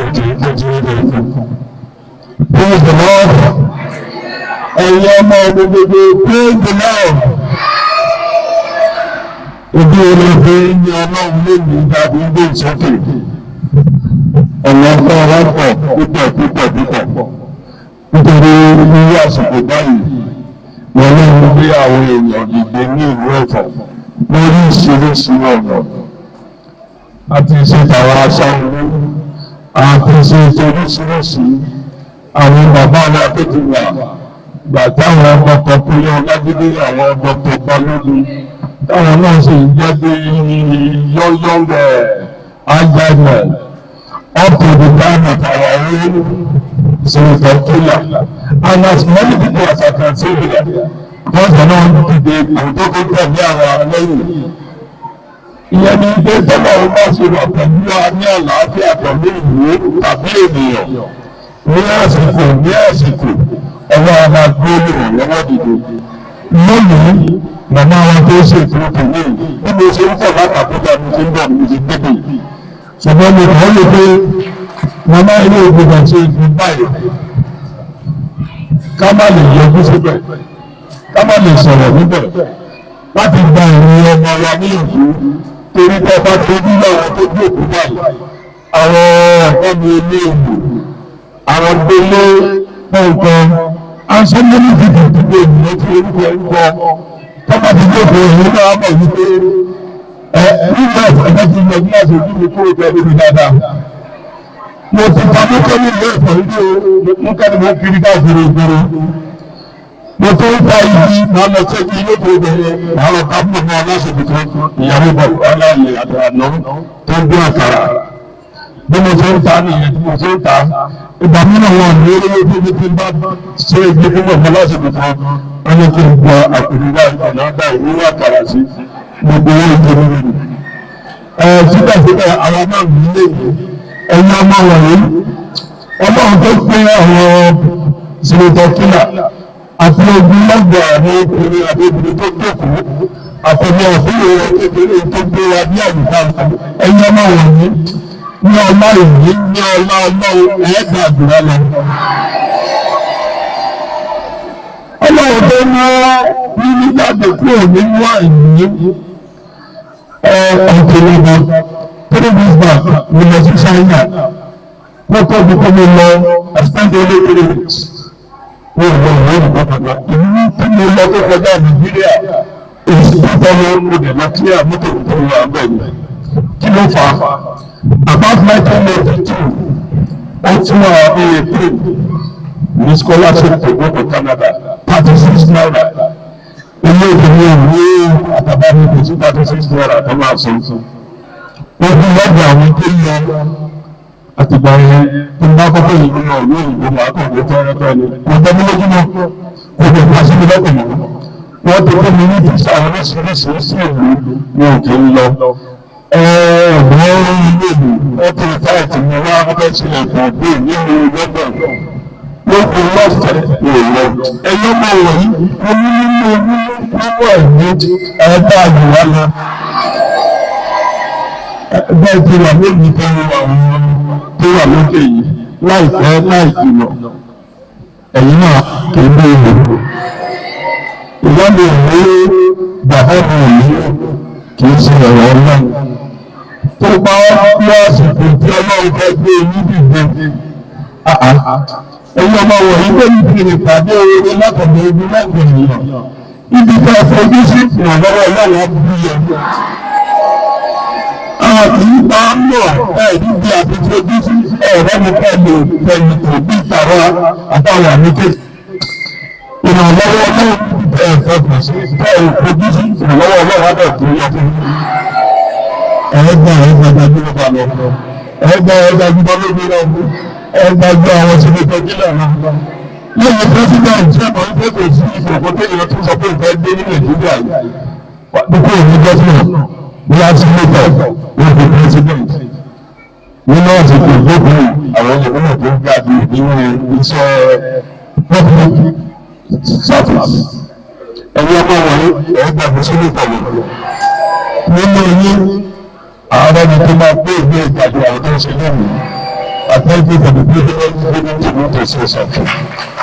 Praise the Lord. Ẹ̀yin ọmọ gbogbogbò, praise the Lord. Ojú olóògbé ní Ọlọ́run lónìí tàbí gbé ìsókè. Ọ̀nà ọ̀pọ̀ ọ̀pọ̀ púpọ̀ púpọ̀ púpọ̀. Nítorí irú àsìkò báyìí, wọ́n ló ń gbé àwọn èèyàn dìde ní ìlú Ọ̀fọ̀ lórí ìṣiríṣi ọ̀nà. A ti ṣe tàwọn aṣáájú, a ti ṣe oríṣiríṣi àwọn bàbá wa tó ti wà gbà táwọn ọmọ kan tó yọ Ọlájídé, àwọn Dr. Balógun, táwọn náà sì ń jẹ́ bí yọ́yọ́ agile up to the time of our own Senator Kila, and as many people as I can say here, wọ́n sọ náà dìde àwọn tó kó tẹ̀lé àwọn lẹ́yìn. Ìyẹn ni pé tọ́lá ó bá ṣe wà pẹ̀lú wa ní àlàáfíà pẹ̀lú ìlú tàbí ènìyàn ní àsìkò ọwọ́ a máa gbé olùrànlọ́wọ́ dìde. Lónìí, màmá wa tó ṣe ìfúrúkú ní bí mo ṣe ń bọ̀ látàkùtà, mo ṣe ń bọ̀, mo ṣe débi, ṣùgbọ́n mo kàn lè pé màmá ilé ìgbìmọ̀ ṣe ìfún báyìí, ká má lè yọjú síbẹ̀, ká má lè sọ̀rọ̀ níbẹ̀ láti gba ìrìn ọmọ wa níyànjú, torí tó bá tó nílò àwọn tó gbé òkú báyìí, àwọn ọ̀gá mi ilé ìlú, àwọn délé nǹkan, and so many people tó gbé ènìyàn tí orúkọ orúkọ tọ́ba ti gbé òkú ìlú náà mọ̀ wípé ẹ nígbà ẹ̀fẹ́ ti yọ gíláàsì ojú mi kúrò pẹ̀lú mi dáadáa. Mo ti ta mọ́kọ́ ní ìlú ẹ̀fọ́ ìlú mọ́kọ́ ni mo kiri káàkiri ìgboro. Mo tó ń fa ibi màá lọ sẹ́kì ilé tó bẹ̀rẹ̀, màá lọ ká fún ọmọ aláṣẹ kan, ìyàwó bàbá aláàlẹ̀ àná tó ń gbé àkàrà. Bí mo ṣe ń ta nìyẹn tí mo ṣe ń ta. Ìgbà mìíràn, wọn ní olówó tó ní tí n bá ṣe é fún ọmọ aláṣẹ kan, wọn ní kí n gba àpèrè báyìí, ọ̀nà báyìí nínú àkàrà sí gbogbo owó ìjọba rẹ̀. Ẹ síbẹ̀síbẹ̀, àwọn náà nílé yìí, ẹ̀yin ọmọ wọ̀nyí, Ọlọ́run tó pé àwọn Senator Kila àti ogun lọ́gbà àwọn obìnrin àti obìnrin tó jókòó àtẹ̀lé ọ̀fíìrì rẹ̀ kékeré tó gbé wa ní àyíká, ẹ̀yin ọmọ wọ̀nyí, ní ọlá ìní, ní ọlá Ọlọ́run, ẹ̀ẹ́dà àdúrà lọ. Ọlọ́run tó mú mímí jáde kúrò nínú àìní ọ̀kẹ́lẹ́gbọ̀n. 3 weeks back, mo lọ sí China. Wọ́n tọ́jú pé mo lọ, I spent only 3 weeks. Wọ́n lọ ìwé ìgbà padà. Ìlú tí mo lọ tó kọjá Nàìjíríà, èsì tó tọ́lọ́, mo dẹ̀ lọ clear mọ́tò tó wà bẹ́ẹ̀ ni. Kí ló fà á? About 1992, ó tún àwọn 18 ní scholarship to go to Canada, 36 naira. Ilé ìdílé ìwé àtàbà mi kò sí 36 naira tó máa san. Ogun lọ́dọ̀ àwọn tó lọ àtìgbà yẹn tó ń bá kọ́kọ́ ìlú náà lóyìnbó máa kàn wọ́n tẹ́rẹ́tẹ́ ni. Kò jẹ́ mi lójúmọ́, kò lè pa sí mi lọ́kàn mọ́. Wọ́n ti fún mi ní visa oríṣiríṣi sí ìlú ní òkè ń lọ. Ẹ̀ẹ́dùn ilé ìlú wọ́n ti fáìtì mi wá fẹ́ sílẹ̀ fún ọdún nínú London lóko lọ́fẹ̀ẹ́ lọ. Ẹ̀yọ́ ọmọ wọ̀nyí, mo ní nínú ẹ̀mí ẹ̀ẹ́dá àjùwá lọ. Bẹ́ẹ̀ ti wà lónìí tó ń wà àwọn tó wà lókè yìí, láìpẹ́ láì jìnà, ẹ̀yin náà kì í bí ìlú. Ìyá mi ò ní, bàbá mi ò ní, kì í ṣe ọ̀rọ̀ Ọlọ́run. Tó bá wá àsìkò tí Ọlọ́run fẹ́ gbé yín dìde, ẹ̀yin ọmọ wọ̀nyí tó ní kí ni pàdé oore látọ̀dọ̀ ogun lẹ́gbẹ̀ẹ́ ènìyàn. Ibi tí a fojú sí, ìrànlọ́wọ́ Ọlọ́run á bí yẹn. Àwọn kì í bá mọ̀ ẹ̀ níbi àti fojú sí ẹ̀rọ mi pẹ̀lú pẹ̀lú òbí ìtàwá àtàwọn àmì kéjì. Ìrànlọ́wọ́ Ọlọ́run ẹ̀ fọkàn sí ẹ̀ fojú sí, ìrànlọ́wọ́ Ọlọ́run á bẹ̀ tó yẹ fún ẹ̀ẹ́gbà ẹ̀ẹ́gbà gbàgbé lọ ẹ̀ẹ́gbà ẹ̀ẹ́gbà gbàgbé lọ ẹ̀ẹ́gbà gbé àwọn Senator Kila lọ. Lẹ́yìn president, ṣé mo ń fẹ́ kò sí ìfòkó téèyàn tún sọ pé ìfẹ́ dé ní Nàìjíríà yìí. Dípò òní governor ní senator wọ́n fi president. Nínú àsìkò ìjókòó, àwọn ìlú tó ń jáde nínú iṣẹ́ public service. Ẹ̀yin ọmọ wọ̀nyí, ẹ̀ẹ́gbà fún senator lọ. Nínú yín, ààrẹ ni tó máa pé ìwé ìgbàdo àwọn tó ń ṣe lónìí. I thank you for the privilege given to me to say something.